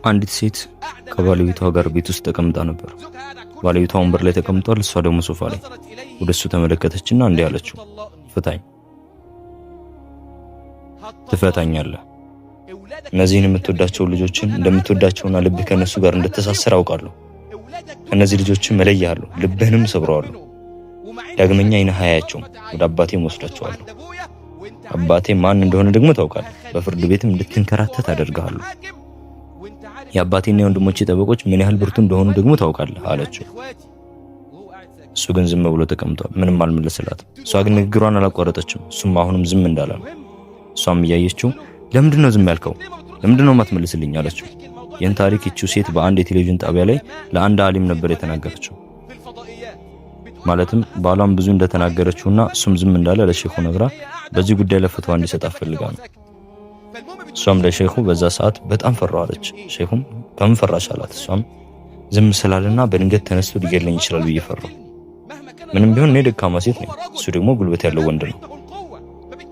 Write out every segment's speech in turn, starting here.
አንዲት ሴት ከባለቤቷ ጋር ቤት ውስጥ ተቀምጣ ነበር። ባለቤቷ ወንበር ላይ ተቀምጧል፣ እሷ ደግሞ ሶፋ ላይ። ወደ እሱ ተመለከተችና እንዲህ አለችው፣ ፍታኝ። ትፈታኛለህ። እነዚህን የምትወዳቸው ልጆችን እንደምትወዳቸውና ልብህ ከእነሱ ጋር እንደተሳሰረ አውቃለሁ። ከእነዚህ ልጆችን እለይሃለሁ፣ ልብህንም ሰብረዋለሁ። ዳግመኛ ዓይንህ አያያቸውም። ወደ አባቴም ወስዳቸዋለሁ። አባቴ ማን እንደሆነ ደግሞ ታውቃለህ። በፍርድ ቤትም እንድትንከራተት አደርግሃለሁ። የአባቴና የወንድሞቼ ጠበቆች ምን ያህል ብርቱ እንደሆኑ ደግሞ ታውቃለህ አለችው። እሱ ግን ዝም ብሎ ተቀምጧል። ምንም አልመለሰላትም። እሷ ግን ንግግሯን አላቋረጠችም። እሱም አሁንም ዝም እንዳለ ነው። እሷም እያየችው ለምንድን ነው ዝም ያልከው? ለምንድን ነው የማትመልስልኝ? አለችው። ይህን ታሪክ ይቺው ሴት በአንድ የቴሌቪዥን ጣቢያ ላይ ለአንድ አሊም ነበር የተናገረችው። ማለትም ባሏም ብዙ እንደተናገረችውና እሱም ዝም እንዳለ ለሼኹ ነግራ በዚህ ጉዳይ ለፈትዋ እንዲሰጣት ፈልጋ ነው። እሷም ለሼኹ በዛ ሰዓት በጣም ፈራሁ አለች። ሼኹም በምን ፈራሽ አላት። እሷም ዝም ስላልና በድንገት ተነስቶ ሊገለኝ ይችላል ብዬ ፈራሁ። ምንም ቢሆን እኔ ደካማ ሴት ነኝ፣ እሱ ደግሞ ጉልበት ያለው ወንድ ነው።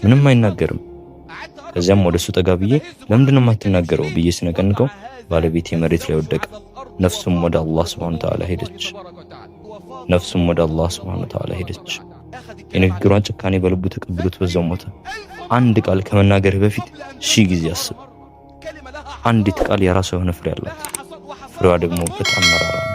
ምንም አይናገርም። ከዚያም ወደ እሱ ጠጋ ብዬ ለምንድን ነው የማትናገረው ብዬ ስነቀንቀው ባለቤቴ መሬት ላይ ወደቀ። ነፍሱም ወደ አላህ ሱብሓነሁ ወተዓላ ሄደች። ነፍሱም ወደ አላህ ሱብሓነሁ ወተዓላ ሄደች። የንግግሯን ጭካኔ በልቡ ተቀብሎት በዛው ሞተ። አንድ ቃል ከመናገርህ በፊት 1000 ጊዜ አስብ። አንዲት ቃል የራሷ የሆነ ፍሬ አላት። ፍሬዋ ደግሞ በጣም መራራ ነው።